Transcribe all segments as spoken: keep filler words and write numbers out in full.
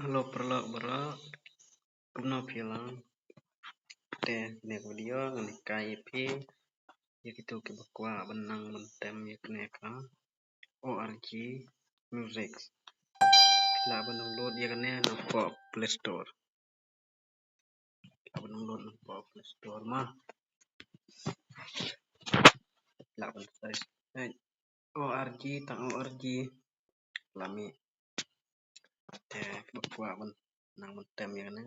Hello paralok baroh, kumno phi ïa lang? Te ne ka video ngan hikai ïa phi ïa kito kiba kwah ban nang ban tem ïa kane ka O R G Music. Lah ban download ïa kane na Play Store. Lah ban download na Play Store ma. Lah ban search. Eh, O R G, tang O R G. Lah mih. Te ba kwah ban nang ban tem ïa kane.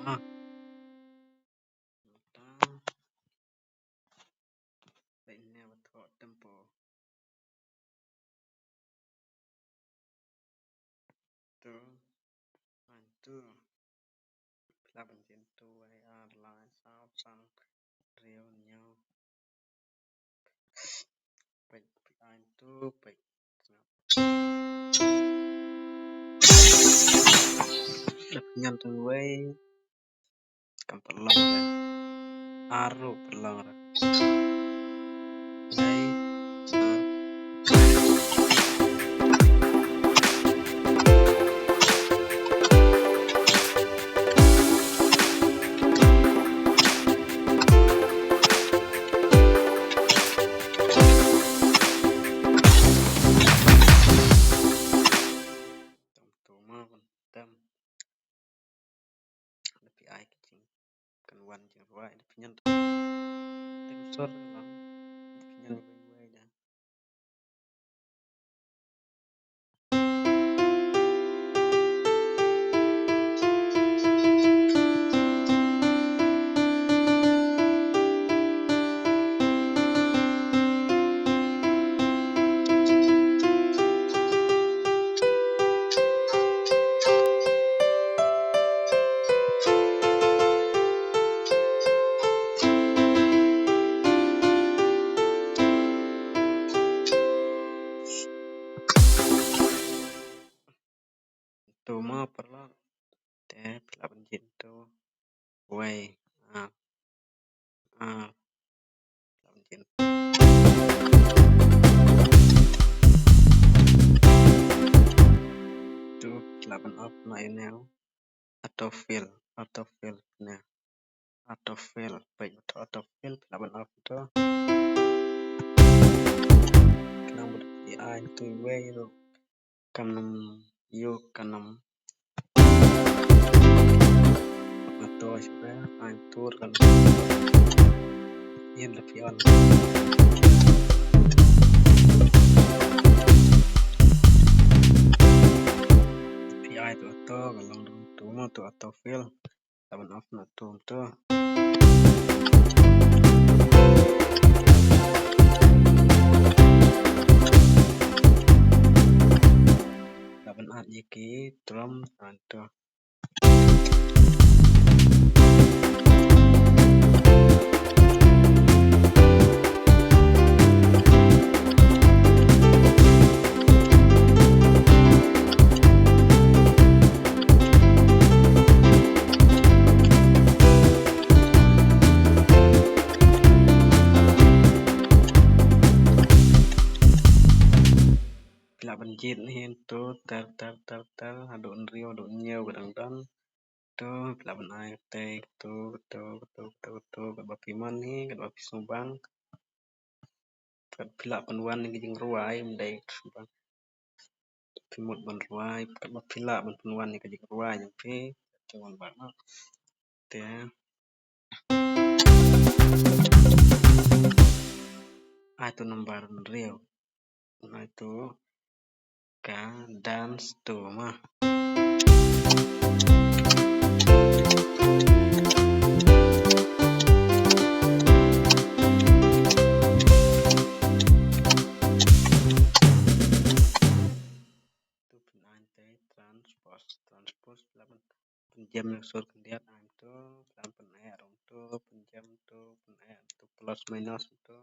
Ma. Tang. Peit ne ba thoh tempo. Two, one, two. Phi lah ban jin two, wei, ar, lai, saw, san, hynriew, hynñiew. Peit, phi ai two, peit. Dap nyan tu wei. Kam pynlong re. Ar ruh pynlong re. Dei. Tam tu ma ban tam. Da phi ai ka jingkynwan jingrwai, da phi ñion. Tem sor lang, da phi ñion wei wei da. Tu ma paralok. Te phi lah ban jin tu. Wei. Ah. Ah. Phi lah ban jin. Tu phi lah ban off na email. Autofill, autofill ne. Autofill, peit ba thoh autofill, phi lah ban off to. Khnang ba da phi ai tu wei ruh kam nym ïoh, kam nym. Auto shuh, ai tur kan. Ïa da phi on. Phi ai tu auto, ka long tu ma tu autofill. Lah ban off na tu ma tu. Lah ban add ïa ki drum na tu. Phi lah ban jied ne hin tu ter ter ter ter haduh hynriew haduh hynñiew ka dang don. Tu phi lah ban ai katei, tu tu tu tu tu katba phi mon hi, katba phi sngewbang. Kat phi lah pynwan ïa ka jingrwai, ym dei sngewbang. Phi mut ban rwai, katba phi lah ban pynwan ïa ka jingrwai jong phi. Te wan bad ma. Te ai tu number hynriew. Ai tu ka dance tu ma. Tu pynai te transpose, transpose lah ban pynjem ïa ka sur khyndiat, ai tu, pynjem, pynjem tu, pynjem tu, plus minus tu.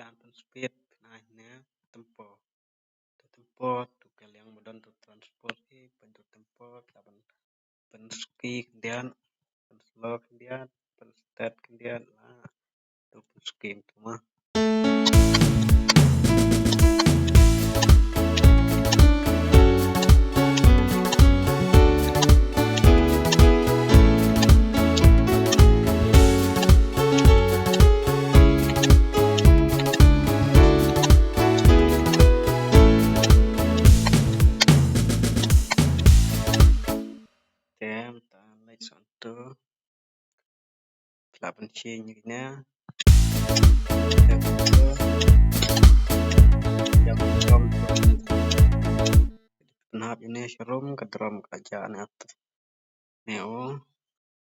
Kan pyn speed, pyn ai ne tempo. Tu tempo tu ka liang ba don tu transport hi, pyn tu tempo, pyn pyn suki khyndiat, pyn slow khyndiat, pyn steady khyndiat la. Tu pyn suki tu ma. Te mynta leit sa tu. Phi lah ban change ïa kine. Jam jam. Pynhap ïa ne sharum ka drum ka ja ne at. Ne o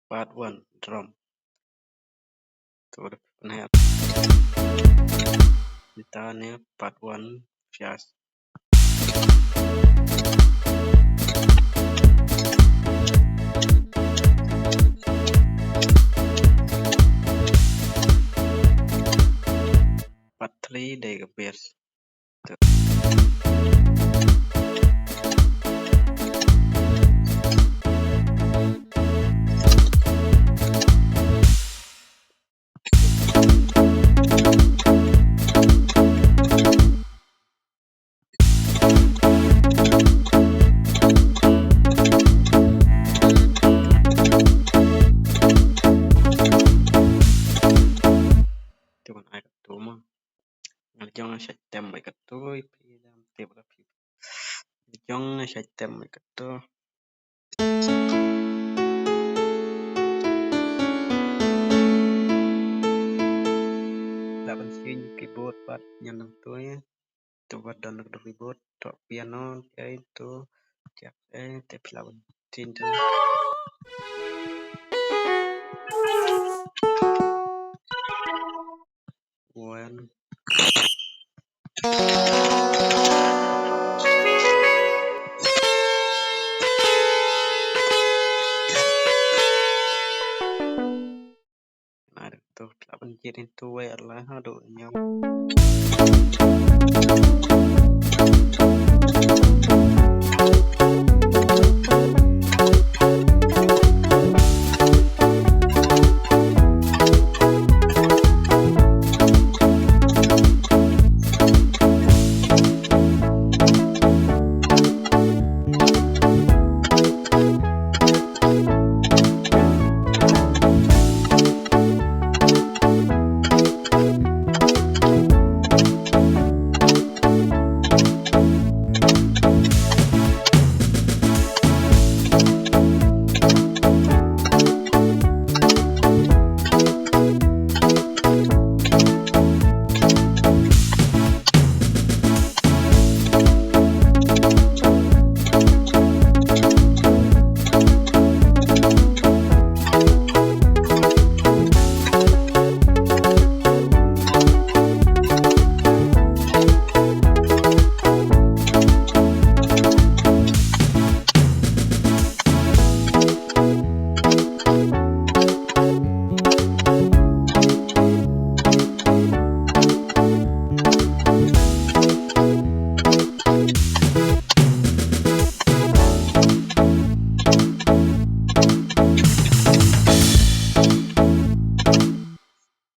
part one drum. Tu da pynhap. Kita ne part one jazz. Part three dei ka bass. Te wan ai katu ma. Nga la jong nga shait tem bad katu, phi dang tip la phi. Nga la jong nga shait tem bad katu. Lah ban change keyboard pat, ngan nang tu ïa. Tu pat don keyboard, tu piano, eh, tu, check, eh, te phi lah ban change tu. One. Nai tu, lah ban jied ïa tu wei ar lai haduh ñiew.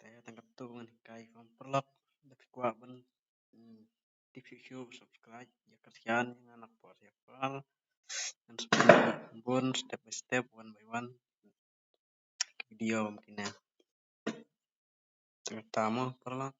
Te tang katto ngan hikai kum paralok, lada phi kwah ban, mm, tip shuh shuh, subscribe ïa ka channel, ïa nga na por ïa por. Ngan shu bun step by step, one by one, video kum kine. Te tang mo paralok.